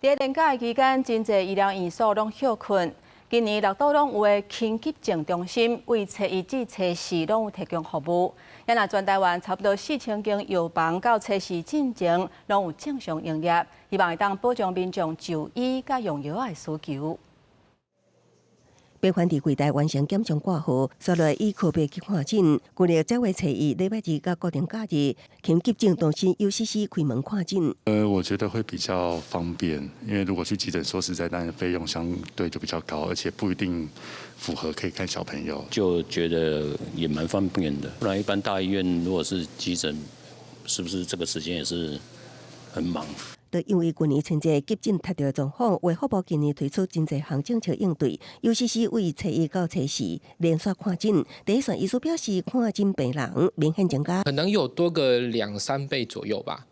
佇連假期間，真濟醫療院所攏歇睏。今年六都攏有的輕急症中心，對初一至初四攏有提供服務。也若全台灣差不多4000間藥房到初四進前攏有正常營業，希望會當保障民眾就醫佮用藥的需求。病患佇櫃台完成檢查掛號，紲落以號碼去看診。舊曆正月初一、禮拜二佮國定假日，輕急症中心 UCC 開門看診。我覺得會比較方便，因為如果去急診，說實在，當然費用相對就比較高，而且不一定符合可以看小朋友。就覺得也蠻方便的。不然一般大醫院如果是急診，是不是這個時間也是很忙？就因為舊年春節急診塞著的狀況，衛福部今年推出真濟項政策應對，UCC 對初一到初四連續看診。第一線醫師表示，看診病人明顯增加，可能有多個兩三倍左右吧。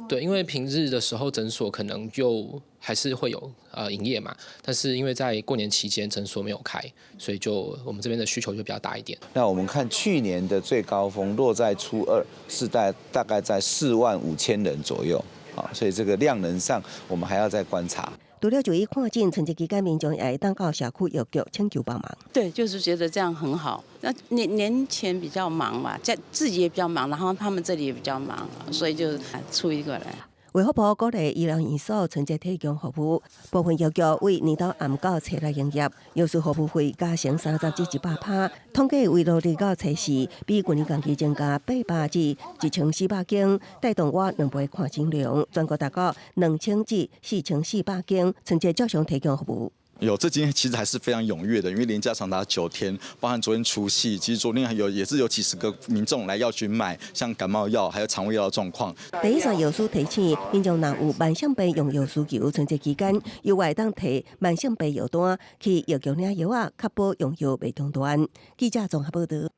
對，因為平日的時候診所可能就還是會有營業嘛，但是因為在過年期間診所沒有開，所以就我們這邊的需求就比較大一點。那我們看去年的最高峰落在初二，是在大概在4萬5千人左右。好，所以這個量能上，我們還要再觀察。除了就醫看診，春節期間民眾也會當到社區藥局請求幫忙。對，就是覺得這樣很好。那年年前比較忙嘛，在自己也比較忙，然後他們這裡也比較忙，所以就出一個來。衛福部鼓勵醫療院所春節提供服務，部分藥局對年頭暗到初六營業，藥師服務費加成30至100%。統計圍落日到初四，比舊年同期增加800至1400間，帶動倚2倍看診量，全國達到2000至4400間，春節照常提供服務。有，這今天其實還是非常踴躍的，因為連假長達9天，包含昨天除夕，其實昨天還有也是有幾十個民眾來藥局買，像感冒藥還有腸胃藥的狀況。第一線藥師提醒民眾，若有慢性病用藥需求，春節期間猶會當提慢性病藥單去藥局領藥仔，確保用藥袂中斷。記者綜合報道。